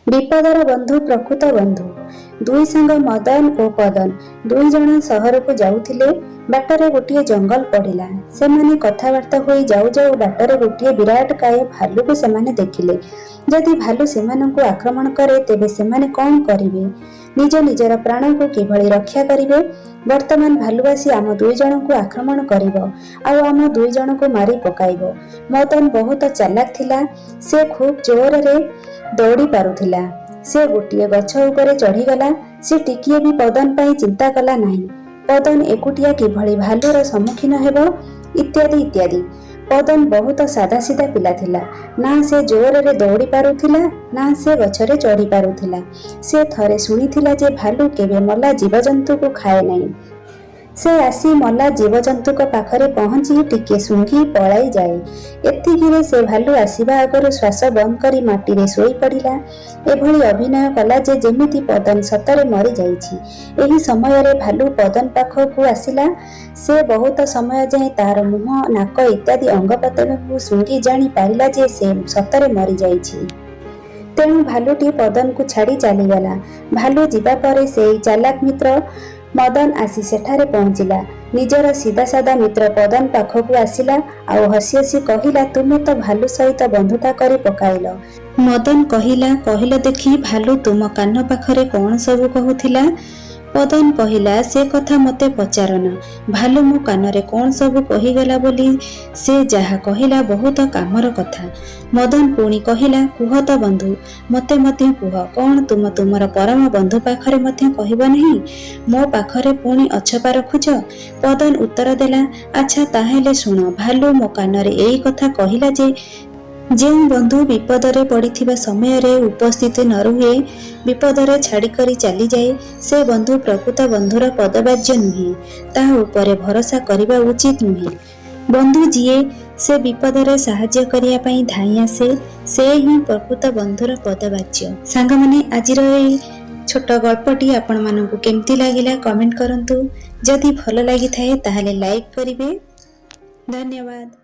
ବିପଦର ବନ୍ଧୁ ପ୍ରକୃତ ବନ୍ଧୁ। ଦୁଇ ସାଙ୍ଗ ମଦନ ଓ ପଦନ ଦୁଇ ଜଣ ସହରକୁ ଯାଉଥିଲେ। ବାଟରେ ଗୋଟିଏ ଜଙ୍ଗଲ ପଡ଼ିଲା। ସେମାନେ କଥାବାର୍ତ୍ତା ହୋଇ ଯାଉ ଯାଉ ବାଟରେ ଗୋଟିଏ ବିରାଟକାୟ ଭାଲୁକୁ ସେମାନେ ଦେଖିଲେ। ଯଦି ଭାଲୁ ସେମାନଙ୍କୁ ଆକ୍ରମଣ କରେ, ତେବେ ସେମାନେ କ'ଣ କରିବେ? ନିଜ ନିଜର ପ୍ରାଣକୁ କିଭଳି ରକ୍ଷା କରିବେ? ବର୍ତ୍ତମାନ ଭାଲୁ ଆସି ଆମ ଦୁଇ ଜଣଙ୍କୁ ଆକ୍ରମଣ କରିବ ଆଉ ଆମ ଦୁଇ ଜଣଙ୍କୁ ମାରି ପକାଇବ। ମଦନ ବହୁତ ଚାଲାକ ଥିଲା। ସେ ଖୁବ୍ ଜୋରରେ ଦୌଡ଼ି ପାରୁଥିଲା। ସେ ଗୋଟିଏ ଗଛ ଉପରେ ଚଢ଼ିଗଲା। ସେ ଟିକିଏ ବି ପଦନ ପାଇଁ ଚିନ୍ତା କଲା ନାହିଁ। ପଦନ ଏକୁଟିଆ କିଭଳି ଭାଲୁର ସମ୍ମୁଖୀନ ହେବ, ଇତ୍ୟାଦି ଇତ୍ୟାଦି। ପଦନ ବହୁତ ସାଧାସିଧା ପିଲା ଥିଲା। ନା ସେ ଜୋରରେ ଦୌଡ଼ି ପାରୁଥିଲା, ନା ସେ ଗଛରେ ଚଢ଼ି ପାରୁଥିଲା। ସେ ଥରେ ଶୁଣିଥିଲା ଯେ ଭାଲୁ କେବେ ମଲା ଜୀବଜନ୍ତୁକୁ ଖାଏ ନାହିଁ। ସେ ଆସି ମଲା ଜୀବଜନ୍ତୁଙ୍କ ପାଖରେ ପହଞ୍ଚି ଟିକେ ଶୁଙ୍ଘି ପଳାଇ ଯାଏ। ଏତିକିରେ ସେ ଭାଲୁ ଆସିବା ଆଗରୁ ଶ୍ୱାସ ବନ୍ଦ କରି ମାଟିରେ ଶୋଇପଡ଼ିଲା। ଏଭଳି ଅଭିନୟ କଲା ଯେ ଯେମିତି ପଦନ ସତରେ ମରିଯାଇଛି। ଏହି ସମୟରେ ଭାଲୁ ପଦନ ପାଖକୁ ଆସିଲା। ସେ ବହୁତ ସମୟ ଯାଏଁ ତାର ମୁହଁ, ନାକ ଇତ୍ୟାଦି ଅଙ୍ଗ ପ୍ରତ୍ୟଙ୍ଗକୁ ଶୁଙ୍ଘି ଜାଣି ପାରିଲା ଯେ ସେ ସତରେ ମରିଯାଇଛି। ତେଣୁ ଭାଲୁଟି ପଦନକୁ ଛାଡ଼ି ଚାଲିଗଲା। ଭାଲୁ ଯିବା ପରେ ସେଇ ଚାଲାକ ମିତ୍ର ମଦନ ଆସି ସେଠାରେ ପହଞ୍ଚିଲା। ନିଜର ସିଧାସାଦା ମିତ୍ର ପଦନ ପାଖକୁ ଆସିଲା ଆଉ ହସି ହସି କହିଲା, "ତୁମେ ତ ଭାଲୁ ସହିତ ବନ୍ଧୁତା କରି ପକାଇଲ।" ମଦନ କହିଲା, "କହିଲ ଦେଖି, ଭାଲୁ ତୁମ କାନ ପାଖରେ କ'ଣ ସବୁ କହୁଥିଲା?" ପଦନ କହିଲା, "ସେ କଥା ମୋତେ ପଚାରନା। ଭାଲୁ ମୋ କାନରେ କ'ଣ ସବୁ କହିଗଲା ବୋଲି ସେ ଯାହା କହିଲା, ବହୁତ କାମର କଥା।" ମଦନ ପୁଣି କହିଲା, "କୁହ ତ ବନ୍ଧୁ, ମୋତେ ମଧ୍ୟ କୁହ। କ'ଣ ତୁମ ତୁମର ପରମ ବନ୍ଧୁ ପାଖରେ ମଧ୍ୟ କହିବ ନାହିଁ? ମୋ ପାଖରେ ପୁଣି ଅଛପା ରଖୁଛ?" ପଦନ ଉତ୍ତର ଦେଲା, "ଆଚ୍ଛା, ତାହେଲେ ଶୁଣ। ଭାଲୁ ମୋ କାନରେ ଏଇ କଥା କହିଲା ଯେ ଯେଉଁ ବନ୍ଧୁ ବିପଦରେ ପଡ଼ିଥିବା ସମୟରେ ଉପସ୍ଥିତ ନ ରୁହେ, ବିପଦରେ ଛାଡ଼ିକରି ଚାଲିଯାଏ, ସେ ବନ୍ଧୁ ପ୍ରକୃତ ବନ୍ଧୁର ପଦବାଚ୍ୟ ନୁହେଁ। ତା ଉପରେ ଭରସା କରିବା ଉଚିତ ନୁହେଁ। ବନ୍ଧୁ ଯିଏ ସେ ବିପଦରେ ସାହାଯ୍ୟ କରିବା ପାଇଁ ଧାଇଁ ଆସେ, ସେ ହିଁ ପ୍ରକୃତ ବନ୍ଧୁର ପଦବାଚ୍ୟ।" ସାଙ୍ଗମାନେ, ଆଜିର ଏଇ ଛୋଟ ଗଳ୍ପଟି ଆପଣମାନଙ୍କୁ କେମିତି ଲାଗିଲା, କମେଣ୍ଟ କରନ୍ତୁ। ଯଦି ଭଲ ଲାଗିଥାଏ, ତାହେଲେ ଲାଇକ୍ କରିବେ। ଧନ୍ୟବାଦ।